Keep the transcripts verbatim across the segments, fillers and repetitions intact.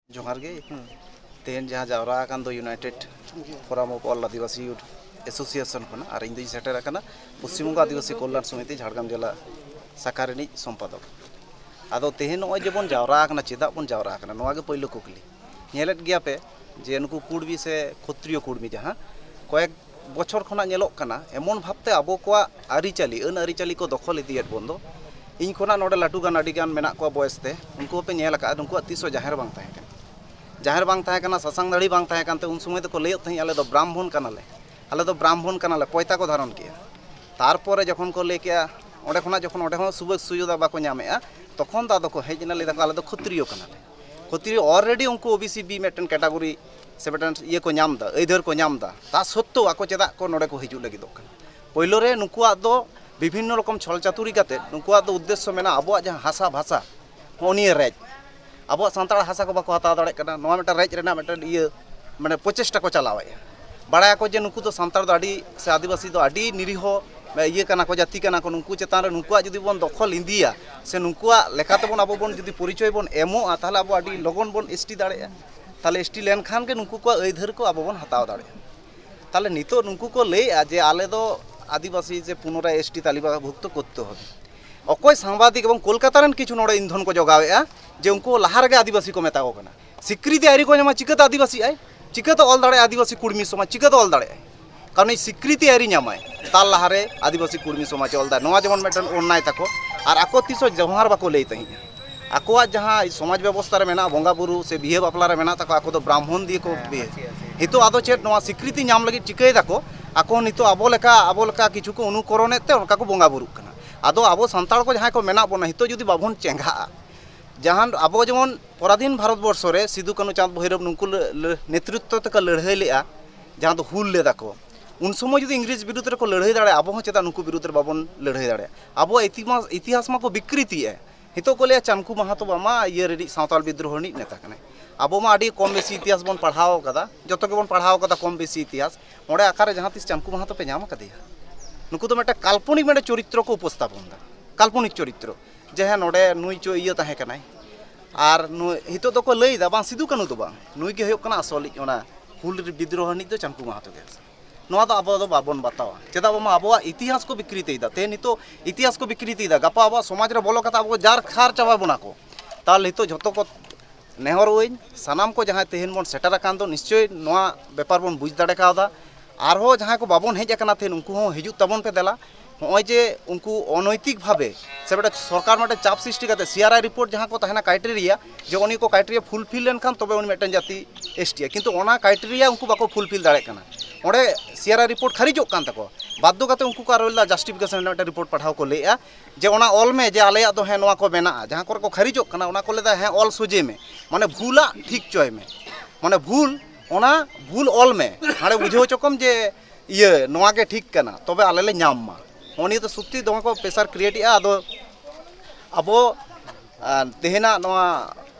ᱡᱚᱦᱟᱨ ᱜᱮ᱾ ᱛᱮᱦᱮᱧ ᱡᱟᱦᱟᱸ ᱡᱟᱣᱨᱟ ᱟᱠᱟᱱ ᱫᱚ United Forum of All Adivasi Youth Association ᱠᱷᱚᱱᱟᱜ, ᱟᱨ ᱤᱧ ᱫᱚᱧ ᱥᱮᱴᱮᱨ ᱟᱠᱟᱱᱟ ᱯᱚᱥᱪᱤᱢ ᱵᱚᱝᱜᱚ ᱟᱹᱫᱤᱵᱟᱹᱥᱤ ᱠᱚᱞᱭᱟᱱ ᱥᱚᱢᱤᱛᱤ ᱡᱷᱟᱲᱜᱨᱟᱢ ᱡᱮᱞᱟ ᱥᱟᱠᱷᱟ ᱨᱤᱱᱤᱡ ᱥᱚᱢᱯᱟᱫᱚᱠ᱾ ᱟᱫᱚ ᱛᱮᱦᱮᱧ ᱱᱚᱜᱼᱚᱭ ᱡᱮᱵᱚᱱ ᱡᱟᱣᱨᱟ ᱟᱠᱟᱱᱟ, ᱪᱮᱫᱟᱜ ᱵᱚᱱ ᱡᱟᱣᱨᱟ ᱟᱠᱟᱱᱟ, ᱱᱚᱣᱟ ᱜᱮ ᱯᱳᱭᱞᱳ ᱠᱩᱠᱞᱤ᱾ ᱧᱮᱞᱮᱫ ᱜᱮᱭᱟ ᱯᱮ ᱡᱮ ᱱᱩᱠᱩ ᱠᱩᱲᱢᱤ ᱥᱮ ᱠᱷᱚᱛᱨᱤᱭᱚ ᱠᱩᱲᱢᱤ ᱡᱟᱦᱟᱸ ᱠᱚᱭᱮᱠ ᱵᱚᱪᱷᱚᱨ ᱠᱷᱚᱱᱟᱜ ᱧᱮᱞᱚᱜ ᱠᱟᱱᱟ, ᱮᱢᱚᱱ ᱵᱷᱟᱵᱽᱛᱮ ᱟᱵᱚ ᱠᱚᱣᱟᱜ ᱟᱹᱨᱤᱪᱟᱹᱞᱤ, ᱟᱹᱱ ᱟᱹᱨᱤᱪᱟᱹᱞᱤ ᱠᱚ ᱫᱚᱠᱷᱚᱞ ᱤᱫᱤᱭᱮᱫ ᱵᱚᱱ ᱫᱚ᱾ ᱤᱧ ᱠᱷᱚᱱᱟᱜ ᱱᱚᱰᱮ ᱞᱟᱹᱴᱩ ᱜᱟᱱ, ᱟᱹᱰᱤ ᱜᱟᱱ ᱢᱮᱱᱟᱜ ᱠᱚᱣᱟ ᱵᱚᱭᱮᱥ ᱛᱮ, ᱩᱱᱠᱩ ᱦᱚᱸᱯᱮ ᱧᱮᱞ ᱟᱠᱟᱫᱼᱟ, ᱩᱱᱠᱩᱣᱟᱜ ᱛᱤᱥ ᱦᱚᱸ ᱡᱟᱦᱮᱨ ᱵᱟᱝ ᱛᱟᱦᱮᱸ ᱠᱟᱱᱟ᱾ ᱡᱟᱦᱮᱨ ᱵᱟᱝ ᱛᱟᱦᱮᱸ ᱠᱟᱱᱟ, ᱥᱟᱥᱟᱝ ᱫᱟᱲᱤ ᱵᱟᱝ ᱛᱟᱦᱮᱸ ᱠᱟᱱᱛᱮ, ᱩᱱ ᱥᱚᱢᱚᱭ ᱫᱚᱠᱚ ᱞᱟᱹᱭᱚᱜ ᱛᱟᱦᱮᱸᱫ, "ᱟᱞᱮ ᱫᱚ ᱵᱨᱟᱦᱢᱚᱱ ᱠᱟᱱᱟᱞᱮ, ᱟᱞᱮ ᱫᱚ ᱵᱨᱟᱦᱢᱚᱱ ᱠᱟᱱᱟᱞᱮ", ᱯᱚᱭᱛᱟ ᱠᱚ ᱫᱷᱟᱨᱚᱱ ᱠᱮᱜᱼᱟ᱾ ᱛᱟᱨᱯᱚᱨᱮ ᱡᱚᱠᱷᱚᱱ ᱠᱚ ᱞᱟᱹᱭ ᱠᱮᱜᱼᱟ, ᱚᱸᱰᱮ ᱠᱷᱚᱱᱟᱜ ᱡᱚᱠᱷᱚᱱ ᱚᱸᱰᱮ ᱦᱚᱸ ᱥᱩᱵᱤᱫᱷᱟ ᱥᱩᱡᱳᱜᱟ ᱵᱟᱠᱚ ᱧᱟᱢᱮᱜᱼᱟ, ᱛᱚᱠᱷᱚᱱ ᱫᱚ ᱟᱫᱚ ᱠᱚ ᱦᱮᱡ ᱮᱱᱟ, ᱞᱟᱹᱭ ᱫᱟᱠᱚ, "ᱟᱞᱮ ᱫᱚ ᱠᱷᱚᱛᱨᱤᱭᱚ ᱠᱟᱱᱟᱞᱮ, ᱠᱷᱚᱛᱨᱤᱭᱚ already ᱩᱱᱠᱩ ᱳᱵᱤᱥᱤ ᱵᱤ ᱢᱤᱫᱴᱮᱱ ᱠᱮᱴᱟᱜᱚᱨᱤ ᱥᱮ ᱢᱤᱫᱴᱮᱱ ᱤᱭᱟᱹ ᱠᱚ ᱧᱟᱢ ᱮᱫᱟ, ᱟᱹᱭᱫᱟᱹᱨ ᱠᱚ ᱧᱟᱢ ᱮᱫᱟ, ᱛᱟ ᱥᱚᱛᱛᱮᱣ ᱟᱠᱚ ᱪᱮᱫᱟᱜ ᱠᱚ ᱱᱚᱰᱮ ᱠᱚ ᱦᱤᱡᱩᱜ ᱞᱟᱹᱜᱤᱫᱚᱜ ᱠᱟᱱᱟ?" ᱯᱳᱭᱞᱳ ᱨᱮ ᱱᱩᱠᱩᱣᱟᱜ ᱫᱚ ᱵᱤᱵᱷᱤᱱᱱᱚ ᱨᱚᱠᱚᱢ ᱪᱷᱚᱞ ᱪᱟᱛᱩᱨᱤ ᱠᱟᱛᱮ ᱱᱩᱠᱩᱣᱟᱜ ᱫᱚ ᱩᱫᱽᱫᱮᱥᱥᱚ ᱢᱮᱱᱟᱜᱼᱟ ᱟᱵᱚᱣᱟᱜ ᱡᱟᱦᱟᱸ ᱦᱟᱥᱟ ᱵᱷᱟᱥᱟ, ᱦᱚᱸᱜᱼᱚ ᱱᱤᱭᱟᱹ ᱨᱮᱡ, ᱟᱵᱚᱣᱟᱜ ᱥᱟᱱᱛᱟᱲ ᱦᱟᱥᱟ ᱠᱚ ᱵᱟᱠᱚ ᱦᱟᱛᱟᱣ ᱫᱟᱲᱮᱭᱟᱜ ᱠᱟᱱᱟ, ᱱᱚᱣᱟ ᱢᱤᱫᱴᱮᱱ ᱨᱮᱡ ᱨᱮᱱᱟᱜ ᱢᱤᱫᱴᱮᱱ ᱤᱭᱟᱹ, ᱢᱟᱱᱮ, ᱯᱨᱚᱪᱮᱥᱴᱟ ᱠᱚ ᱪᱟᱞᱟᱣᱮᱫᱼᱟ᱾ ᱵᱟᱲᱟᱭᱟᱠᱚ ᱡᱮ ᱱᱩᱠᱩ ᱫᱚ ᱥᱟᱱᱛᱟᱲ ᱫᱚ ᱟᱹᱰᱤ, ᱥᱮ ᱟᱹᱫᱤᱵᱟᱹᱥᱤ ᱫᱚ ᱟᱹᱰᱤ ᱱᱤᱨᱤᱦᱚ, ᱤᱭᱟᱹ ᱠᱟᱱᱟ ᱠᱚ, ᱡᱟᱹᱛᱤ ᱠᱟᱱᱟ ᱠᱚ, ᱱᱩᱠᱩ ᱪᱮᱛᱟᱱ ᱨᱮ ᱱᱩᱠᱩᱣᱟᱜ ᱡᱩᱫᱤ ᱵᱚᱱ ᱫᱚᱠᱷᱚᱞ ᱤᱫᱤᱭᱟ, ᱥᱮ ᱱᱩᱠᱩᱣᱟᱜ ᱞᱮᱠᱟ ᱛᱮᱵᱚᱱ ᱟᱵᱚ ᱵᱚᱱ ᱡᱩᱫᱤ ᱯᱚᱨᱤᱪᱚᱭ ᱵᱚᱱ ᱮᱢᱚᱜᱼᱟ, ᱛᱟᱦᱚᱞᱮ ᱟᱵᱚ ᱟᱹᱰᱤ ᱞᱚᱜᱚᱱ ᱵᱚᱱ ᱮᱥ ᱴᱤ ᱫᱟᱲᱮᱭᱟᱜᱼᱟ᱾ ᱛᱟᱦᱚᱞᱮ ᱮᱥ ᱴᱤ ᱞᱮᱱᱠᱷᱟᱱ ᱜᱮ ᱱᱩᱠᱩ ᱠᱚᱣᱟᱜ ᱟᱹᱭᱫᱟᱹᱨ ᱠᱚ ᱟᱵᱚ ᱵᱚᱱ ᱦᱟᱛᱟᱣ ᱫᱟᱲᱮᱭᱟᱜᱼᱟ᱾ ᱛᱟᱦᱚᱞᱮ ᱱᱤᱛᱚᱜ ᱱᱩᱠᱩ ᱠᱚ ᱞᱟᱹᱭᱮᱫᱼᱟ ᱡᱮ ᱟᱞᱮ ᱫᱚ ᱟᱹᱫᱤᱵᱟᱹᱥᱤ ᱡᱮ ᱯᱩᱱᱚᱨᱟᱭ ᱮᱥ ᱴᱤ ᱛᱟᱹᱞᱤᱠᱟᱵᱷᱩᱠᱛᱚ ᱠᱚᱨᱛᱮ ᱦᱚᱵᱮ᱾ ᱚᱠᱚᱭ ᱥᱟᱝᱵᱟᱫᱤᱠ ᱮᱵᱚᱝ ᱠᱳᱞᱠᱟᱛᱟ ᱨᱮᱱ ᱠᱤᱪᱷᱩ ᱱᱚᱰᱮ ᱤᱱᱫᱷᱚᱱ ᱠᱚ ᱡᱚᱜᱟᱣᱮᱫᱼᱟ ᱡᱮ ᱩᱱᱠᱩ ᱞᱟᱦᱟ ᱨᱮᱜᱮ ᱟᱹᱫᱤᱵᱟᱹᱥᱤ ᱠᱚ ᱢᱮᱛᱟ ᱠᱚ ᱠᱟᱱᱟ, ᱥᱤᱠᱨᱤᱛᱤ ᱟᱹᱣᱨᱤ ᱠᱚ ᱧᱟᱢᱟ, ᱪᱤᱠᱟᱹᱛᱮ ᱟᱹᱫᱤᱵᱟᱹᱥᱤ ᱟᱭ? ᱪᱤᱠᱟᱹᱛᱮ ᱚᱞ ᱫᱟᱲᱮᱭᱟᱜᱼᱟ ᱟᱹᱫᱤᱵᱟᱹᱥᱤ ᱠᱩᱲᱢᱤ ᱥᱚᱢᱟᱡᱽ? ᱪᱤᱠᱟᱹᱛᱮ ᱚᱞ ᱫᱟᱲᱮᱭᱟᱜᱼᱟᱭ? ᱠᱟᱨᱚᱱ ᱮᱭ ᱥᱤᱠᱨᱤᱛᱤ ᱟᱹᱣᱨᱤ ᱧᱟᱢᱟᱭ, ᱛᱟᱨ ᱞᱟᱦᱟᱨᱮ ᱟᱹᱫᱤᱵᱟᱹᱥᱤ ᱠᱩᱲᱢᱤ ᱥᱚᱢᱟᱡᱽ ᱚᱞ ᱫᱟᱭ, ᱱᱚᱣᱟ ᱡᱮᱢᱚᱱ ᱢᱤᱫᱴᱮᱱ ᱚᱱᱱᱟᱭ ᱛᱟᱠᱚ᱾ ᱟᱨ ᱟᱠᱚ ᱛᱤᱥ ᱦᱚᱸ ᱡᱚᱦᱟᱨ ᱵᱟᱠᱚ ᱞᱟᱹᱭ ᱛᱟᱦᱮᱸᱫᱼᱟ᱾ ᱟᱠᱚᱣᱟᱜ ᱡᱟᱦᱟᱸ ᱥᱚᱢᱟᱡᱽ ᱵᱮᱵᱚᱥᱛᱷᱟ ᱨᱮ ᱢᱮᱱᱟᱜᱼᱟ, ᱵᱚᱸᱜᱟ ᱵᱩᱨᱩ ᱥᱮ ᱵᱤᱦᱟᱹ ᱵᱟᱯᱞᱟ ᱨᱮ ᱢᱮᱱᱟᱜ ᱛᱟᱠᱚᱣᱟ, ᱟᱠᱚ ᱫᱚ ᱵᱨᱟᱦᱢᱚᱱ ᱫᱤᱭᱮ ᱠᱚ ᱵᱤᱦᱟᱹ᱾ ᱱᱤᱛᱚᱜ ᱟᱫᱚ ᱪᱮᱫ, ᱱᱚᱣᱟ ᱥᱤᱠᱨᱤᱛᱤ ᱧᱟᱢ ᱞᱟᱹᱜᱤᱫ ᱪᱤᱠᱟᱹᱭ ᱫᱟᱠᱚ? ᱟᱠᱚ ᱱᱤᱛᱚᱜ ᱟᱵᱚ ᱞᱮᱠᱟ, ᱟᱵᱚ ᱞᱮᱠᱟ ᱠᱤᱪᱷᱩ ᱠᱚ ᱚᱱᱩᱠᱚᱨᱚᱱᱮᱫ ᱛᱮ ᱚᱱᱠᱟ ᱠᱚ ᱵᱚᱸᱜᱟ ᱵᱩᱨᱩᱜ ᱠᱟᱱᱟ᱾ ᱟᱫᱚ ᱟᱵᱚ ᱥᱟᱱᱛᱟᱲ ᱠᱚ ᱡᱟᱦᱟᱸᱭ ᱠᱚ ᱢᱮᱱᱟᱜ ᱵᱚᱱᱟ, ᱱᱤᱛᱚᱜ ᱡᱩᱫᱤ ᱵᱟᱵᱚᱱ ᱪᱮᱸᱜᱷᱟᱜᱼᱟ, ᱡᱟᱦᱟᱸ ᱟᱵᱚ ᱡᱮᱢᱚᱱ ᱯᱚᱨᱟᱫᱷᱤᱱ ᱵᱷᱟᱨᱚᱛ ᱵᱚᱨᱥᱚ ᱨᱮ ᱥᱤᱫᱩ, ᱠᱟᱹᱱᱦᱩ, ᱪᱟᱸᱫᱽ, ᱵᱷᱳᱭᱨᱚᱵ ᱱᱩᱠᱩ ᱞᱟᱹ-, ᱞᱟᱹ-, ᱱᱮᱛᱨᱤᱛᱛᱚ ᱛᱮᱠᱚ ᱞᱟᱹᱲᱦᱟᱹᱭ ᱞᱮᱜᱼᱟ, ᱡᱟᱦᱟᱸ ᱫᱚ ᱦᱩᱞ ᱞᱮᱫᱟ ᱠᱚ, ᱩᱱ ᱥᱚᱢᱚᱭ ᱡᱩᱫᱤ ᱤᱝᱨᱮᱡᱽ ᱵᱤᱨᱩᱫᱽ ᱨᱮᱠᱚ ᱞᱟᱹᱲᱦᱟᱹᱭ ᱫᱟᱲᱮᱭᱟᱜᱼᱟ, ᱟᱵᱚ ᱦᱚᱸ ᱪᱮᱫᱟᱜ ᱱᱩᱠᱩ ᱵᱤᱨᱩᱫᱽ ᱨᱮ ᱵᱟᱵᱚᱱ ᱞᱟᱹᱲᱦᱟᱹᱭ ᱫᱟᱲᱮᱭᱟᱜᱼᱟ? ᱟᱵᱚᱣᱟᱜ ᱤᱛᱤᱢᱟᱥ-, ᱤᱛᱤᱦᱟᱥ ᱢᱟᱠᱚ ᱵᱤᱠᱨᱤᱛᱤᱭᱮᱫᱼᱟ᱾ ᱱᱤᱛᱚᱜ ᱠᱚ ᱞᱟᱹᱭᱟ ᱪᱟᱱᱠᱩ ᱢᱟᱦᱟᱛᱚ ᱵᱟᱝᱢᱟ ᱤᱭᱟᱹ ᱨᱤᱱᱤᱡ ᱥᱟᱶᱛᱟᱞ ᱵᱤᱫᱽᱨᱳᱦᱚ ᱨᱤᱱᱤᱡ ᱱᱮᱛᱟ ᱠᱟᱱᱟᱭ᱾ ᱟᱵᱚ ᱢᱟ ᱟᱹᱰᱤ ᱠᱚᱢ ᱵᱮᱥᱤ ᱤᱛᱤᱦᱟᱥ ᱵᱚᱱ ᱯᱟᱲᱦᱟᱣ ᱠᱟᱫᱟ, ᱡᱚᱛᱚ ᱜᱮᱵᱚᱱ ᱯᱟᱲᱦᱟᱣ ᱠᱟᱫᱟ ᱠᱚᱢ ᱵᱮᱥᱤ ᱤᱛᱤᱦᱟᱥ᱾ ᱚᱸᱰᱮ ᱟᱠᱟᱨᱮ ᱡᱟᱦᱟᱸ ᱛᱤᱥ ᱪᱟᱱᱠᱩ ᱢᱟᱦᱟᱛᱚ ᱯᱮ ᱧᱟᱢ ᱟᱠᱟᱫᱮᱭᱟ? ᱱᱩᱠᱩ ᱫᱚ ᱢᱤᱫᱴᱮᱱ ᱠᱟᱞᱯᱚᱱᱤᱠ ᱢᱤᱫᱴᱮᱱ ᱪᱚᱨᱤᱛᱨᱚ ᱠᱚ ᱩᱯᱚᱥᱛᱷᱟᱯᱚᱱ ᱮᱫᱟ, ᱠᱟᱞᱯᱚᱱᱤᱠ ᱪᱚᱨᱤᱛᱨᱚ, ᱡᱮ ᱦᱮᱸ ᱱᱚᱰᱮ ᱱᱩᱭ ᱪᱚ ᱤᱭᱟᱹ ᱛᱟᱦᱮᱸ ᱠᱟᱱᱟᱭ, ᱟᱨ ᱱᱩᱭ ᱱᱤᱛᱚᱜ ᱫᱚᱠᱚ ᱞᱟᱹᱭ ᱮᱫᱟ, ᱵᱟᱝ, ᱥᱤᱫᱩ ᱠᱟᱹᱱᱦᱩ ᱫᱚ ᱵᱟᱝ, ᱱᱩᱭ ᱜᱮ ᱦᱩᱭᱩᱜ ᱠᱟᱱᱟ ᱟᱥᱚᱞᱤᱡ ᱚᱱᱟ ᱦᱩᱞ ᱨᱤᱱᱤᱡ ᱵᱤᱫᱽᱨᱳᱦᱚ ᱨᱤᱱᱤᱡ ᱫᱚ ᱪᱟᱱᱠᱩ ᱢᱟᱦᱟᱛᱚ ᱜᱮ᱾ ᱱᱚᱣᱟ ᱫᱚ ᱟᱵᱚ ᱫᱚ ᱵᱟᱵᱚᱱ ᱵᱟᱛᱟᱣᱟ᱾ ᱪᱮᱫᱟᱜ ᱵᱟᱝᱢᱟ ᱟᱵᱚᱣᱟᱜ ᱤᱛᱤᱦᱟᱥ ᱠᱚ ᱵᱤᱠᱨᱤᱛᱤᱭᱮᱫᱟ᱾ ᱛᱮᱦᱮᱧ ᱱᱤᱛᱚᱜ ᱤᱛᱤᱦᱟᱥ ᱠᱚ ᱵᱤᱠᱨᱤᱛᱤᱭᱮᱫᱟ, ᱜᱟᱯᱟ ᱟᱵᱚᱣᱟᱜ ᱥᱚᱢᱟᱡᱽ ᱨᱮ ᱵᱚᱞᱚ ᱠᱟᱛᱮ ᱟᱵᱚ ᱡᱟᱨ ᱠᱷᱟᱨ ᱪᱟᱵᱟ ᱵᱚᱱᱟ ᱠᱚ᱾ ᱛᱟᱦᱚᱞᱮ ᱱᱤᱛᱚᱜ ᱡᱷᱚᱛᱚ ᱠᱚ ᱱᱮᱦᱚᱨᱚᱜ ᱟᱹᱧ, ᱥᱟᱱᱟᱢ ᱠᱚ ᱡᱟᱦᱟᱸᱭ ᱛᱮᱦᱮᱧ ᱵᱚᱱ ᱥᱮᱴᱮᱨ ᱟᱠᱟᱱ ᱫᱚ, ᱱᱤᱥᱪᱳᱭ ᱱᱚᱣᱟ ᱵᱮᱯᱟᱨ ᱵᱚᱱ ᱵᱩᱡᱽ ᱫᱟᱲᱮ ᱠᱟᱣᱫᱟ᱾ ᱟᱨᱦᱚᱸ ᱡᱟᱦᱟᱸᱭ ᱠᱚ ᱵᱟᱵᱚᱱ ᱦᱮᱡ ᱟᱠᱟᱱᱟ ᱛᱮᱦᱮᱧ, ᱩᱱᱠᱩ ᱦᱚᱸ ᱦᱤᱡᱩᱜ ᱛᱟᱵᱚᱱ ᱯᱮ ᱫᱮᱞᱟ᱾ ᱱᱚᱜᱼᱚᱭ ᱡᱮ ᱩᱱᱠᱩ ᱚᱱᱚᱭᱛᱤᱠ ᱵᱷᱟᱵᱮ ᱥᱮ ᱢᱤᱫᱴᱮᱱ ᱥᱚᱨᱠᱟᱨ ᱢᱤᱫᱴᱮᱱ ᱪᱟᱯ ᱥᱨᱤᱥᱴᱤ ᱠᱟᱛᱮ ᱥᱤᱟᱨᱟᱭ ᱨᱤᱯᱳᱨᱴ ᱡᱟᱦᱟᱸ ᱠᱚ ᱛᱟᱦᱮᱱᱟ ᱠᱨᱟᱭᱴᱮᱨᱤᱭᱟ, ᱡᱮ ᱩᱱᱤ ᱠᱚ ᱠᱨᱟᱭᱴᱮᱨᱤᱭᱟ ᱯᱷᱩᱞᱯᱷᱤᱞ ᱞᱮᱱᱠᱷᱟᱱ ᱛᱚᱵᱮ ᱩᱱᱤ ᱢᱤᱫᱴᱮᱱ ᱡᱟᱹᱛᱤ ᱮᱥ ᱴᱤ ᱟ, ᱠᱤᱱᱛᱩ ᱚᱱᱟ ᱠᱨᱟᱭᱴᱮᱨᱤᱭᱟ ᱩᱱᱠᱩ ᱵᱟᱠᱚ ᱯᱷᱩᱞᱯᱷᱤᱞ ᱫᱟᱲᱮᱭᱟᱜ ᱠᱟᱱᱟ᱾ ᱚᱸᱰᱮ ᱥᱤᱟᱨᱟᱭ ᱨᱤᱯᱳᱨᱴ ᱠᱷᱟᱨᱤᱡᱚᱜ ᱠᱟᱱ ᱛᱟᱠᱚᱣᱟ, ᱵᱟᱫᱽᱫᱷᱚ ᱠᱟᱛᱮ ᱩᱱᱠᱩ ᱠᱚ ᱟᱨᱚ ᱞᱟᱹᱭᱫᱟ ᱡᱟᱥᱴᱤᱯᱷᱤᱠᱮᱥᱚᱱ ᱨᱮᱱᱟᱜ ᱢᱤᱫᱴᱮᱱ ᱨᱤᱯᱳᱨᱴ ᱯᱟᱲᱦᱟᱣ ᱠᱚ ᱞᱟᱹᱭᱮᱫᱼᱟ ᱡᱮ ᱚᱱᱟ ᱚᱞ ᱢᱮ ᱡᱮ ᱟᱞᱮᱭᱟᱜ ᱫᱚ ᱦᱮᱸ ᱱᱚᱣᱟ ᱠᱚ ᱢᱮᱱᱟᱜᱼᱟ, ᱡᱟᱦᱟᱸ ᱠᱚᱨᱮ ᱠᱚ ᱠᱷᱟᱨᱤᱡᱚᱜ ᱠᱟᱱᱟ ᱚᱱᱟ ᱠᱚ ᱞᱟᱹᱭᱫᱟ ᱦᱮᱸ ᱚᱞ ᱥᱚᱡᱷᱮ ᱢᱮ, ᱢᱟᱱᱮ ᱵᱷᱩᱞᱟᱜ ᱴᱷᱤᱠ ᱪᱚᱭ ᱢᱮ, ᱢᱟᱱᱮ ᱵᱷᱩᱞ ᱚᱱᱟ ᱵᱷᱩᱞ ᱚᱞ ᱢᱮ, ᱦᱟᱸᱰᱮ ᱵᱩᱡᱷᱟᱹᱣ ᱦᱚᱪᱚ ᱠᱚᱢ ᱡᱮ ᱤᱭᱟᱹ ᱱᱚᱣᱟ ᱜᱮ ᱴᱷᱤᱠ ᱠᱟᱱᱟ, ᱛᱚᱵᱮ ᱟᱞᱮ ᱞᱮ ᱧᱟᱢ ᱢᱟ᱾ ᱱᱚᱜᱼᱚ ᱱᱤᱭᱟᱹ ᱫᱚ ᱥᱚᱛᱛᱤ ᱫᱚᱢᱮ ᱠᱚ ᱯᱨᱮᱥᱟᱨ ᱠᱨᱤᱭᱮᱴ ᱮᱜᱼᱟ᱾ ᱟᱫᱚ ᱟᱵᱚ ᱟᱨ ᱛᱮᱦᱮᱧᱟᱜ ᱱᱚᱣᱟ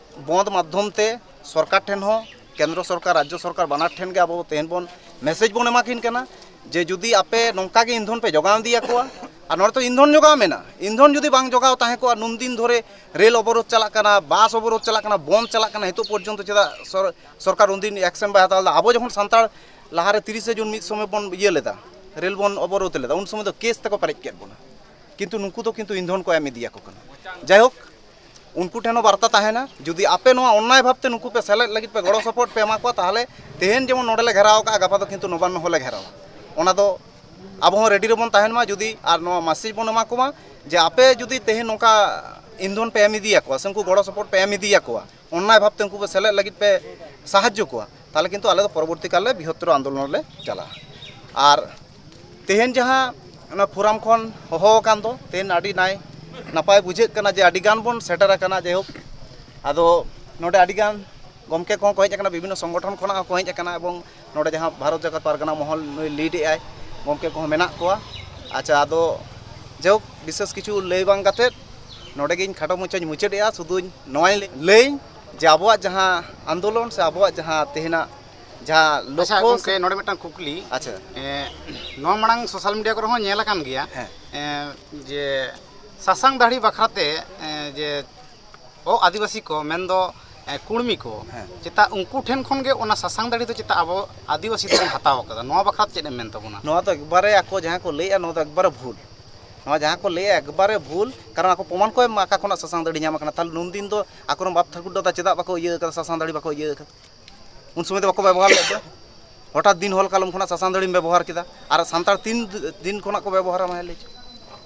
ᱵᱚᱸᱫᱽ ᱢᱟᱫᱽᱫᱷᱚᱢ ᱛᱮ ᱥᱚᱨᱠᱟᱨ ᱴᱷᱮᱱ ᱦᱚᱸ, ᱠᱮᱱᱫᱨᱚ ᱥᱚᱨᱠᱟᱨ, ᱨᱟᱡᱽᱡᱚ ᱥᱚᱨᱠᱟᱨ ᱵᱟᱱᱟᱨ ᱴᱷᱮᱱ ᱜᱮ ᱟᱵᱚ ᱛᱮᱦᱮᱧ ᱵᱚᱱ ᱢᱮᱥᱮᱡᱽ ᱵᱚᱱ ᱮᱢᱟ ᱠᱤᱱ ᱠᱟᱱᱟ ᱡᱮ ᱡᱩᱫᱤ ᱟᱯᱮ ᱱᱚᱝᱠᱟ ᱜᱮ ᱤᱱᱫᱷᱚᱱ ᱯᱮ ᱡᱚᱜᱟᱣ ᱤᱫᱤᱭᱟᱠᱚᱣᱟ, ᱟᱨ ᱱᱚᱰᱮ ᱛᱚ ᱤᱱᱫᱷᱚᱱ ᱡᱚᱜᱟᱣ ᱢᱮᱱᱟᱜᱼᱟ, ᱤᱱᱫᱷᱚᱱ ᱡᱩᱫᱤ ᱵᱟᱝ ᱡᱚᱜᱟᱣ ᱛᱟᱦᱮᱸ ᱠᱚᱜᱼᱟ, ᱱᱩᱱᱫᱤᱱ ᱫᱷᱚᱨᱮ ᱨᱮᱞ ᱚᱵᱚᱨᱳᱫᱷ ᱪᱟᱞᱟᱜ ᱠᱟᱱᱟ, ᱵᱟᱥ ᱚᱵᱚᱨᱳᱫᱷ ᱪᱟᱞᱟᱜ ᱠᱟᱱᱟ, ᱵᱚᱱᱫᱷ ᱪᱟᱞᱟᱜ ᱠᱟᱱᱟ, ᱱᱤᱛᱚᱜ ᱯᱚᱨᱡᱚᱱᱛᱚ ᱪᱮᱫᱟᱜ ᱥᱚᱨ-, ᱥᱚᱨᱠᱟᱨ ᱩᱱᱫᱤᱱ ᱮᱠᱥᱮᱱ ᱵᱟᱭ ᱦᱟᱛᱟᱣ ᱞᱮᱫᱟ? ᱟᱵᱚ ᱡᱚᱠᱷᱚᱱ ᱥᱟᱱᱛᱟᱲ ᱞᱟᱦᱟᱨᱮ ᱛᱤᱨᱤᱥᱮ ᱡᱩᱱ ᱢᱤᱫ ᱥᱚᱢᱚᱭ ᱵᱚᱱ ᱤᱭᱟᱹ ᱞᱮᱫᱟ, ᱨᱮᱞ ᱵᱚᱱ ᱚᱵᱚᱨᱳᱫᱷ ᱞᱮᱫᱟ, ᱩᱱ ᱥᱚᱢᱚᱭ ᱫᱚ ᱠᱮᱥ ᱛᱮᱠᱚ ᱯᱮᱨᱮᱡ ᱠᱮᱫ ᱵᱚᱱᱟ, ᱠᱤᱱᱛᱩ ᱱᱩᱠᱩ ᱫᱚ ᱠᱤᱱᱛᱩ ᱤᱱᱫᱷᱚᱱ ᱠᱚ ᱮᱢ ᱤᱫᱤᱭᱟᱠᱚ ᱠᱟᱱᱟ᱾ ᱡᱟᱭᱦᱳᱠ, ᱩᱱᱠᱩ ᱴᱷᱮᱱ ᱦᱚᱸ ᱵᱟᱨᱛᱟ ᱛᱟᱦᱮᱱᱟ, ᱡᱩᱫᱤ ᱟᱯᱮ ᱱᱚᱣᱟ ᱚᱱᱱᱟᱭ ᱵᱷᱟᱵᱽᱛᱮ ᱱᱩᱠᱩ ᱯᱮ ᱥᱮᱞᱮᱫ ᱞᱟᱹᱜᱤᱫ ᱯᱮ ᱜᱚᱲᱚ ᱥᱚᱯᱚᱦᱚᱫ ᱯᱮ ᱮᱢᱟ ᱠᱚᱣᱟ, ᱛᱟᱦᱚᱞᱮ ᱛᱮᱦᱮᱧ ᱡᱮᱢᱚᱱ ᱱᱚᱰᱮ ᱞᱮ ᱜᱷᱮᱨᱟᱣ ᱟᱠᱟᱫᱼᱟ, ᱜᱟᱯᱟ ᱫᱚ ᱠᱤᱱᱛᱩ ᱱᱚᱵᱟᱱᱱᱚ ᱦᱚᱸᱞᱮ ᱜᱷᱮᱨᱟᱣᱟ᱾ ᱚᱱᱟ ᱫᱚ ᱟᱵᱚ ᱦᱚᱸ ᱨᱮᱰᱤ ᱨᱮᱵᱚᱱ ᱛᱟᱦᱮᱱ ᱢᱟ᱾ ᱡᱩᱫᱤ ᱟᱨ ᱱᱚᱣᱟ ᱢᱮᱥᱮᱡᱽ ᱵᱚᱱ ᱮᱢᱟ ᱠᱚᱢᱟ ᱡᱮ ᱟᱯᱮ ᱡᱩᱫᱤ ᱛᱮᱦᱮᱧ ᱱᱚᱝᱠᱟ ᱤᱱᱫᱷᱚᱱ ᱯᱮ ᱮᱢ ᱤᱫᱤᱭᱟᱠᱚᱣᱟ ᱥᱮ ᱩᱱᱠᱩ ᱜᱚᱲᱚ ᱥᱚᱯᱚᱦᱚᱫ ᱯᱮ ᱮᱢ ᱤᱫᱤᱭᱟᱠᱚᱣᱟ, ᱚᱱᱱᱟᱭ ᱵᱷᱟᱵᱽᱛᱮ ᱩᱱᱠᱩ ᱯᱮ ᱥᱮᱞᱮᱫ ᱞᱟᱹᱜᱤᱫ ᱯᱮ ᱥᱟᱦᱟᱡᱽᱡᱚ ᱠᱚᱣᱟ, ᱛᱟᱦᱚᱞᱮ ᱠᱤᱱᱛᱩ ᱟᱞᱮ ᱫᱚ ᱯᱚᱨᱚᱵᱚᱨᱛᱤ ᱠᱟᱞ ᱨᱮ ᱵᱨᱤᱦᱚᱛᱛᱚᱨ ᱟᱱᱫᱳᱞᱚᱱ ᱞᱮ ᱪᱟᱞᱟᱜᱼᱟ᱾ ᱟᱨ ᱛᱮᱦᱮᱧ ᱡᱟᱦᱟᱸ ᱚᱱᱟ ᱯᱷᱳᱨᱟᱢ ᱠᱷᱚᱱ ᱦᱚᱦᱚ ᱟᱠᱟᱱ ᱫᱚ, ᱛᱮᱦᱮᱧ ᱟᱹᱰᱤ ᱱᱟᱭ ᱱᱟᱯᱟᱭ ᱵᱩᱡᱷᱟᱹᱜ ᱠᱟᱱᱟ ᱡᱮ ᱟᱹᱰᱤ ᱜᱟᱱ ᱵᱚᱱ ᱥᱮᱴᱮᱨ ᱟᱠᱟᱱᱟ᱾ ᱡᱟᱭᱦᱳᱠ, ᱟᱫᱚ ᱱᱚᱰᱮ ᱟᱹᱰᱤ ᱜᱟᱱ ᱜᱚᱢᱠᱮ ᱠᱚᱦᱚᱸ ᱠᱚ ᱦᱮᱡ ᱟᱠᱟᱱᱟ, ᱵᱤᱵᱷᱤᱱᱱᱚ ᱥᱚᱝᱜᱚᱴᱷᱚᱱ ᱠᱷᱚᱱᱟᱜ ᱦᱚᱸᱠᱚ ᱦᱮᱡ ᱟᱠᱟᱱᱟ, ᱮᱵᱚᱝ ᱱᱚᱰᱮ ᱡᱟᱦᱟᱸ ᱵᱷᱟᱨᱚᱛ ᱡᱟᱠᱟᱛ ᱯᱟᱨᱜᱟᱱᱟ ᱢᱚᱦᱚᱞ ᱱᱩᱭ ᱞᱤᱰ ᱮᱫᱟᱭ, ᱜᱚᱢᱠᱮ ᱠᱚᱦᱚᱸ ᱢᱮᱱᱟᱜ ᱠᱚᱣᱟ᱾ ᱟᱪᱪᱷᱟ, ᱟᱫᱚ ᱡᱟᱭᱦᱳᱠ, ᱵᱤᱥᱮᱥ ᱠᱤᱪᱷᱩ ᱞᱟᱹᱭ ᱵᱟᱝ ᱠᱟᱛᱮᱫ ᱱᱚᱰᱮ ᱜᱤᱧ ᱠᱷᱟᱴᱚ ᱢᱟᱪᱷᱟᱧ ᱢᱩᱪᱟᱹᱫ ᱮᱫᱼᱟ᱾ ᱥᱩᱫᱷᱩᱧ ᱱᱚᱣᱟᱧ ᱞᱟᱹᱭᱟᱹᱧ ᱡᱮ ᱟᱵᱚᱣᱟᱜ ᱡᱟᱦᱟᱸ ᱟᱱᱫᱳᱞᱚᱱ ᱥᱮ ᱟᱵᱚᱣᱟᱜ ᱡᱟᱦᱟᱸ ᱛᱮᱦᱮᱧᱟᱜ ᱡᱟᱦᱟᱸ ᱞᱚᱠᱠᱷᱚ ᱟᱪᱪᱷᱟ ᱜᱚᱢᱠᱮ, ᱱᱚᱰᱮ ᱢᱤᱫᱴᱟᱝ ᱠᱩᱠᱞᱤ᱾ ᱟᱪᱪᱷᱟ᱾ ᱮᱸ, ᱱᱚᱣᱟ ᱢᱟᱲᱟᱝ ᱥᱳᱥᱟᱞ ᱢᱤᱰᱤᱭᱟ ᱠᱚᱨᱮ ᱦᱚᱸ ᱧᱮᱞ ᱟᱠᱟᱱ ᱜᱮᱭᱟ, ᱦᱮᱸ᱾ ᱮᱸ, ᱡᱮ ᱥᱟᱥᱟᱝ ᱫᱟᱲᱦᱤ ᱵᱟᱠᱷᱨᱟᱛᱮ, ᱮᱸ, ᱡᱮ ᱚ, ᱟᱹᱫᱤᱵᱟᱹᱥᱤ ᱠᱚ, ᱢᱮᱱᱫᱚ, ᱮ, ᱠᱩᱲᱢᱤ ᱠᱚ, ᱦᱮᱸ᱾ ᱪᱮᱛᱟ ᱩᱱᱠᱩ ᱴᱷᱮᱱ ᱠᱷᱚᱱ ᱜᱮ ᱚᱱᱟ ᱥᱟᱥᱟᱝ ᱫᱟᱲᱤ ᱫᱚ ᱪᱮᱛᱟ ᱟᱵᱚ ᱟᱹᱫᱤᱵᱟᱹᱥᱤ ᱫᱚᱵᱚᱱ ᱦᱟᱛᱟᱣ ᱟᱠᱟᱫᱟ? ᱱᱚᱣᱟ ᱵᱟᱠᱷᱨᱟ ᱛᱮ ᱪᱮᱫ ᱮᱢ ᱢᱮᱱ ᱛᱟᱵᱚᱱᱟ? ᱱᱚᱣᱟ ᱫᱚ ᱮᱠᱵᱟᱨᱮ ᱟᱠᱚ ᱡᱟᱦᱟᱸ ᱠᱚ ᱞᱟᱹᱭᱮᱜᱼᱟ, ᱱᱚᱣᱟ ᱫᱚ ᱮᱠᱵᱟᱨᱮ ᱵᱷᱩᱞ᱾ ᱱᱚᱣᱟ ᱡᱟᱦᱟᱸ ᱠᱚ ᱞᱟᱹᱭᱮᱜᱼᱟ, ᱮᱠᱵᱟᱨᱮ ᱵᱷᱩᱞ᱾ ᱠᱟᱨᱚᱱ ᱟᱠᱚ ᱯᱨᱚᱢᱟᱱ ᱠᱚ ᱮᱢ, ᱚᱠᱟ ᱠᱷᱚᱱᱟᱜ ᱥᱟᱥᱟᱝ ᱫᱟᱲᱤ ᱧᱟᱢ ᱟᱠᱟᱱᱟ᱾ ᱛᱟᱦᱞᱮ ᱱᱩᱱ ᱫᱤᱱ ᱫᱚ ᱟᱠᱚᱨᱮᱱ ᱵᱟᱯ ᱴᱷᱟᱹᱠᱩᱨ ᱫᱟᱫᱟ ᱪᱮᱫᱟᱜ ᱵᱟᱠᱚ ᱤᱭᱟᱹ ᱟᱠᱟᱫᱟ, ᱥᱟᱥᱟᱝ ᱫᱟᱲᱤ ᱵᱟᱠᱚ ᱤᱭᱟᱹ ᱟᱠᱟᱫᱟ? ᱩᱱ ᱥᱚᱢᱚᱭ ᱫᱚ ᱵᱟᱠᱚ ᱵᱮᱵᱚᱦᱟᱨ ᱞᱮᱫ ᱫᱚ᱾ ᱦᱚᱴᱟᱛ ᱫᱤᱱ ᱦᱚᱞ ᱠᱟᱞᱚᱢ ᱠᱷᱚᱱᱟᱜ ᱥᱟᱥᱟᱝ ᱫᱟᱲᱤᱢ ᱵᱮᱵᱚᱦᱟᱨ ᱠᱮᱫᱟ᱾ ᱟᱨ ᱥᱟᱱᱛᱟᱲ ᱛᱤᱱ ᱫᱤᱱ ᱠᱷᱚᱱᱟᱜ ᱠᱚ ᱵᱮᱵᱚᱦᱟᱨᱟ, ᱢᱟ ᱞᱟᱹᱭ ᱪᱚ?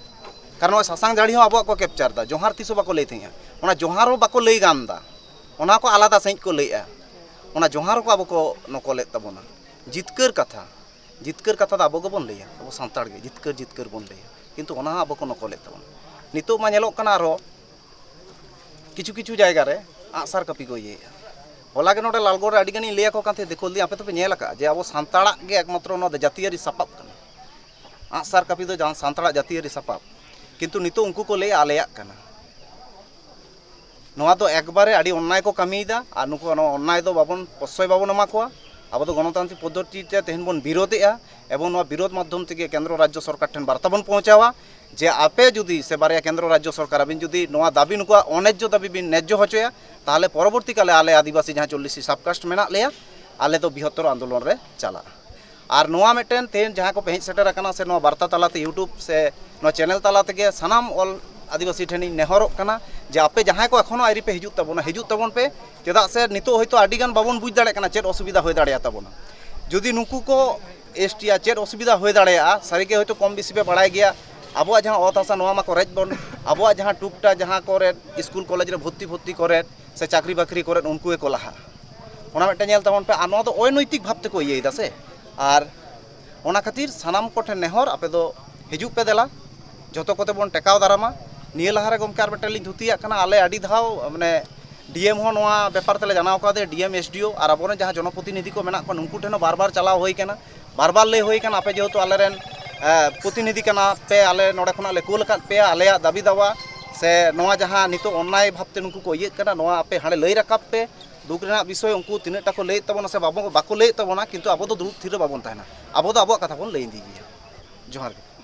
ᱠᱟᱨᱚᱱ ᱱᱚᱜᱼᱚᱭ ᱥᱟᱥᱟᱝ ᱫᱟᱲᱤ ᱦᱚᱸ ᱟᱵᱚᱣᱟᱜ ᱠᱚ ᱠᱮᱯᱪᱟᱨ ᱮᱫᱟ, ᱡᱚᱦᱟᱨ ᱛᱤᱥ ᱦᱚᱸ ᱵᱟᱠᱚ ᱞᱟᱹᱭ ᱛᱟᱦᱮᱸᱜᱼᱟ᱾ ᱚᱱᱟ ᱡᱚᱦᱟᱨ ᱦᱚᱸ ᱵᱟᱠᱚ ᱞᱟᱹᱭ ᱜᱟᱱ ᱮᱫᱟ, ᱚᱱᱟ ᱠᱚ ᱟᱞᱟᱫᱟ ᱥᱟᱺᱦᱤᱡ ᱠᱚ ᱞᱟᱹᱭᱮᱜᱼᱟ᱾ ᱚᱱᱟ ᱡᱚᱦᱟᱨ ᱦᱚᱸᱠᱚ ᱟᱵᱚ ᱠᱚ ᱱᱚᱠᱚᱞᱮᱫ ᱛᱟᱵᱚᱱᱟ᱾ ᱡᱤᱛᱠᱟᱹᱨ ᱠᱟᱛᱷᱟ, ᱡᱤᱛᱠᱟᱹᱨ ᱠᱟᱛᱷᱟ ᱫᱚ ᱟᱵᱚ ᱜᱮᱵᱚᱱ ᱞᱟᱹᱭᱟ, ᱟᱵᱚ ᱥᱟᱱᱛᱟᱲ ᱜᱮ ᱡᱤᱛᱠᱟᱹᱨ ᱡᱤᱛᱠᱟᱹᱨ ᱵᱚᱱ ᱞᱟᱹᱭᱟ, ᱠᱤᱱᱛᱩ ᱚᱱᱟ ᱦᱚᱸ ᱟᱵᱚ ᱠᱚ ᱱᱚᱠᱚᱞᱮᱫ ᱛᱟᱵᱚᱱᱟ᱾ ᱱᱤᱛᱚᱜ ᱢᱟ ᱧᱮᱞᱚᱜ ᱠᱟᱱᱟ ᱟᱨᱦᱚᱸ ᱠᱤᱪᱷᱩ ᱠᱤᱪᱷᱩ ᱡᱟᱭᱜᱟ ᱨᱮ ᱟᱜᱼᱥᱟᱨ ᱠᱟᱹᱯᱤ ᱠᱚ ᱤᱭᱟᱹᱭᱮᱫᱼᱟ᱾ ᱦᱚᱞᱟ ᱜᱮ ᱱᱚᱰᱮ ᱞᱟᱞᱜᱚᱲ ᱨᱮ ᱟᱹᱰᱤ ᱜᱟᱱᱤᱧ ᱞᱟᱹᱭ ᱟᱠᱚ ᱠᱟᱱ ᱛᱟᱦᱮᱸᱫ, ᱫᱮᱠᱷᱩᱣᱟᱹ ᱞᱟᱹᱭ, ᱟᱯᱮ ᱫᱚᱯᱮ ᱧᱮᱞ ᱟᱠᱟᱫᱼᱟ ᱡᱮ ᱟᱵᱚ ᱥᱟᱱᱛᱟᱲᱟᱜ ᱜᱮ ᱮᱠᱢᱟᱛᱨᱚ ᱱᱚᱣᱟ ᱫᱚ ᱡᱟᱹᱛᱤᱭᱟᱹᱨᱤ ᱥᱟᱯᱟᱵ ᱠᱟᱱᱟ, ᱟᱜᱼᱥᱟᱨ ᱠᱟᱹᱯᱤ ᱫᱚ ᱡᱟᱦᱟᱸ ᱥᱟᱱᱛᱟᱲᱟᱜ ᱡᱟᱹᱛᱤᱭᱟᱹᱨᱤ ᱥᱟᱯᱟᱵ, ᱠᱤᱱᱛᱩ ᱱᱤᱛᱚᱜ ᱩᱱᱠᱩ ᱠᱚ ᱞᱟᱹᱭᱟ ᱟᱞᱮᱭᱟᱜ ᱠᱟᱱᱟ᱾ ᱱᱚᱣᱟ ᱫᱚ ᱮᱠᱵᱟᱨᱮ ᱟᱹᱰᱤ ᱚᱱᱱᱟᱭ ᱠᱚ ᱠᱟᱹᱢᱤᱭᱮᱫᱟ, ᱟᱨ ᱱᱩᱠᱩ ᱱᱚᱣᱟ ᱚᱱᱱᱟᱭ ᱫᱚ ᱵᱟᱵᱚᱱ, ᱯᱨᱚᱥᱥᱚᱭ ᱵᱟᱵᱚᱱ ᱮᱢᱟ ᱠᱚᱣᱟ᱾ ᱟᱵᱚ ᱫᱚ ᱜᱚᱱᱚᱛᱟᱱᱛᱨᱤᱠ ᱯᱚᱫᱽᱫᱷᱚᱛᱤ ᱛᱮ ᱛᱮᱦᱮᱧ ᱵᱚᱱ ᱵᱤᱨᱳᱫᱷᱮᱜᱼᱟ, ᱮᱵᱚᱝ ᱱᱚᱣᱟ ᱵᱤᱨᱳᱫᱷ ᱢᱟᱫᱽᱫᱷᱚᱢ ᱛᱮᱜᱮ ᱠᱮᱱᱫᱨᱚ ᱨᱟᱡᱽᱡᱚ ᱥᱚᱨᱠᱟᱨ ᱴᱷᱮᱱ ᱵᱟᱨᱛᱟ ᱵᱚᱱ ᱯᱳᱸᱣᱪᱷᱟᱣᱟ ᱡᱮ ᱟᱯᱮ ᱡᱩᱫᱤ ᱥᱮ ᱵᱟᱨᱭᱟ ᱠᱮᱱᱫᱨᱚ ᱨᱟᱡᱽᱡᱚ ᱥᱚᱨᱠᱟᱨ ᱟᱹᱵᱤᱱ ᱡᱩᱫᱤ ᱱᱚᱣᱟ ᱫᱟᱹᱵᱤ, ᱱᱩᱠᱩᱣᱟᱜ ᱚᱱᱮᱡᱡᱚ ᱫᱟᱹᱵᱤ ᱵᱤᱱ ᱱᱮᱡᱡᱚ ᱦᱚᱪᱚᱭᱟ, ᱛᱟᱦᱚᱞᱮ ᱯᱚᱨᱚᱵᱚᱨᱛᱤ ᱠᱟᱞᱮ ᱟᱞᱮ ᱟᱹᱫᱤᱵᱟᱹᱥᱤ ᱡᱟᱦᱟᱸ ᱪᱚᱞᱞᱤᱥ ᱴᱤ ᱥᱟᱵᱠᱟᱥᱴ ᱢᱮᱱᱟᱜ ᱞᱮᱭᱟ, ᱟᱞᱮ ᱫᱚ ᱵᱤᱦᱚᱛᱛᱚᱨ ᱟᱱᱫᱳᱞᱚᱱ ᱨᱮ ᱪᱟᱞᱟᱜᱼᱟ᱾ ᱟᱨ ᱱᱚᱣᱟ ᱢᱤᱫᱴᱮᱱ ᱛᱮᱦᱮᱧ ᱡᱟᱦᱟᱸ ᱠᱚᱯᱮ ᱦᱮᱡ ᱥᱮᱴᱮᱨ ᱟᱠᱟᱱᱟ, ᱥᱮ ᱱᱚᱣᱟ ᱵᱟᱨᱛᱟ ᱛᱟᱞᱟᱛᱮ YouTube ᱥᱮ ᱱᱚᱣᱟ ᱪᱮᱱᱮᱞ ᱛᱟᱞᱟ ᱛᱮᱜᱮ ᱥᱟᱱᱟᱢ ᱚᱞ ᱟᱹᱫᱤᱵᱟᱹᱥᱤ ᱴᱷᱮᱱᱤᱧ ᱱᱮᱦᱚᱨᱚᱜ ᱠᱟᱱᱟ ᱡᱮ ᱟᱯᱮ ᱡᱟᱦᱟᱸᱭ ᱠᱚ ᱮᱠᱷᱚᱱᱳ ᱟᱹᱣᱨᱤ ᱯᱮ ᱦᱤᱡᱩᱜ ᱛᱟᱵᱚᱱᱟ, ᱦᱤᱡᱩᱜ ᱛᱟᱵᱚᱱ ᱯᱮ᱾ ᱪᱮᱫᱟᱜ ᱥᱮ ᱱᱤᱛᱚᱜ ᱦᱚᱭᱛᱳ ᱟᱹᱰᱤ ᱜᱟᱱ ᱵᱟᱵᱚᱱ ᱵᱩᱡᱽ ᱫᱟᱲᱮᱭᱟᱜ ᱠᱟᱱᱟ ᱪᱮᱫ ᱚᱥᱩᱵᱤᱫᱷᱟ ᱦᱩᱭ ᱫᱟᱲᱮᱭᱟᱜ ᱛᱟᱵᱚᱱᱟ᱾ ᱡᱩᱫᱤ ᱱᱩᱠᱩ ᱠᱚ ST ᱟᱜ ᱪᱮᱫ ᱚᱥᱩᱵᱤᱫᱷᱟ ᱦᱩᱭ ᱫᱟᱲᱮᱭᱟᱜᱼᱟ, ᱥᱟᱹᱨᱤᱜᱮ ᱦᱚᱭᱛᱳ ᱠᱚᱢ ᱵᱮᱥᱤ ᱯᱮ ᱵᱟᱲᱟᱭ ᱜᱮᱭᱟ, ᱟᱵᱚᱣᱟᱜ ᱡᱟᱦᱟᱸ ᱚᱛ ᱦᱟᱥᱟ ᱱᱚᱣᱟ ᱢᱟᱠᱚ ᱨᱮᱡ ᱵᱚᱱ, ᱟᱵᱚᱣᱟᱜ ᱡᱟᱦᱟᱸ ᱴᱩᱠᱴᱟ ᱡᱟᱦᱟᱸ ᱠᱚᱨᱮ ᱥᱠᱩᱞ ᱠᱚᱞᱮᱡᱽ ᱨᱮ ᱵᱷᱚᱨᱛᱤ ᱵᱷᱚᱨᱛᱤ ᱠᱚᱨᱮ ᱥᱮ ᱪᱟᱹᱠᱨᱤ ᱵᱟᱹᱠᱨᱤ ᱠᱚᱨᱮ ᱩᱱᱠᱩ ᱜᱮᱠᱚ ᱞᱟᱦᱟᱜᱼᱟ᱾ ᱚᱱᱟ ᱢᱤᱫᱴᱮᱱ ᱧᱮᱞ ᱛᱟᱵᱚᱱ ᱯᱮ᱾ ᱟᱨ ᱱᱚᱣᱟ ᱫᱚ ᱚᱱᱳᱭᱛᱤᱠ ᱵᱷᱟᱵᱽ ᱛᱮᱠᱚ ᱤᱭᱟᱹᱭᱮᱫᱟ ᱥᱮ᱾ ᱟᱨ ᱚᱱᱟ ᱠᱷᱟᱹᱛᱤᱨ ᱥᱟᱱᱟᱢ ᱠᱚᱴᱷᱮᱱ ᱱᱮᱦᱚᱨ, ᱟᱯᱮ ᱫᱚ ᱦᱤᱡᱩᱜ ᱯᱮ ᱫᱮᱞᱟ, ᱡᱷᱚᱛᱚ ᱠᱚᱛᱮ ᱵᱚᱱ ᱴᱮᱠᱟᱣ ᱫᱟᱨᱟᱢᱟ᱾ ᱱᱤᱭᱟᱹ ᱞᱟᱦᱟ ᱨᱮ ᱜᱚᱢᱠᱮ ᱟᱨ ᱢᱤᱫᱴᱮᱱ ᱞᱤᱧ ᱫᱷᱩᱛᱤᱭᱟᱜ ᱠᱟᱱᱟ, ᱟᱞᱮ ᱟᱹᱰᱤ ᱫᱷᱟᱣ ᱢᱟᱱᱮ DM ᱦᱚᱸ ᱱᱚᱣᱟ ᱵᱮᱯᱟᱨ ᱛᱮᱞᱮ ᱡᱟᱱᱟᱣ ᱠᱟᱫᱮᱭᱟ, DM, SDO ᱟᱨ ᱟᱵᱚᱨᱮᱱ ᱡᱟᱦᱟᱸ ᱡᱚᱱᱚᱯᱨᱚᱛᱤᱱᱤᱫᱷᱤ ᱠᱚ ᱢᱮᱱᱟᱜ ᱠᱚᱣᱟ ᱱᱩᱠᱩ ᱴᱷᱮᱱ ᱦᱚᱸ ᱵᱟᱨ ᱵᱟᱨ ᱪᱟᱞᱟᱣ ᱦᱩᱭ ᱠᱟᱱᱟ, ᱵᱟᱨ ᱵᱟᱨ ᱞᱟᱹᱭ ᱦᱩᱭ ᱠᱟᱱᱟ, ᱟᱯᱮ ᱡᱮᱦᱮᱛᱩ ᱟᱞᱮᱨᱮᱱ, ᱮ, ᱯᱨᱚᱛᱤᱱᱤᱫᱷᱤ ᱠᱟᱱᱟ ᱯᱮ, ᱟᱞᱮ ᱱᱚᱰᱮ ᱠᱷᱚᱱᱟᱜ ᱞᱮ ᱠᱩᱞ ᱟᱠᱟᱫ ᱯᱮᱭᱟ, ᱟᱞᱮᱭᱟᱜ ᱫᱟᱹᱵᱤ ᱫᱟᱣᱟ ᱥᱮ ᱱᱚᱣᱟ ᱡᱟᱦᱟᱸ ᱱᱤᱛᱚᱜ ᱚᱱᱱᱟᱭ ᱵᱷᱟᱵᱽᱛᱮ ᱱᱩᱠᱩ ᱠᱚ ᱤᱭᱟᱹᱜ ᱠᱟᱱᱟ, ᱱᱚᱣᱟ ᱟᱯᱮ ᱦᱟᱸᱰᱮ ᱞᱟᱹᱭ ᱨᱟᱠᱟᱵ ᱯᱮ᱾ ᱫᱩᱠ ᱨᱮᱱᱟᱜ ᱵᱤᱥᱚᱭ, ᱩᱱᱠᱩ ᱛᱤᱱᱟᱹᱜ ᱴᱟ ᱠᱚ ᱞᱟᱹᱭᱮᱫ ᱛᱟᱵᱚᱱᱟ ᱥᱮ ᱵᱟᱵᱚ-, ᱵᱟᱠᱚ ᱞᱟᱹᱭᱮᱫ ᱛᱟᱵᱚᱱᱟ, ᱠᱤᱱᱛᱩ ᱟᱵᱚ ᱫᱚ ᱫᱩᱲᱩᱵ ᱛᱷᱤᱨ ᱨᱮ ᱵᱟᱵᱚᱱ ᱛᱟᱦᱮᱱᱟ, ᱟᱵᱚ ᱫᱚ ᱟᱵᱚᱣᱟᱜ ᱠᱟᱛᱷᱟ ᱵᱚᱱ ᱞᱟᱹᱭ ᱤᱫᱤ ᱜᱮᱭᱟ᱾ ᱡᱚᱦᱟᱨ ᱜᱮ᱾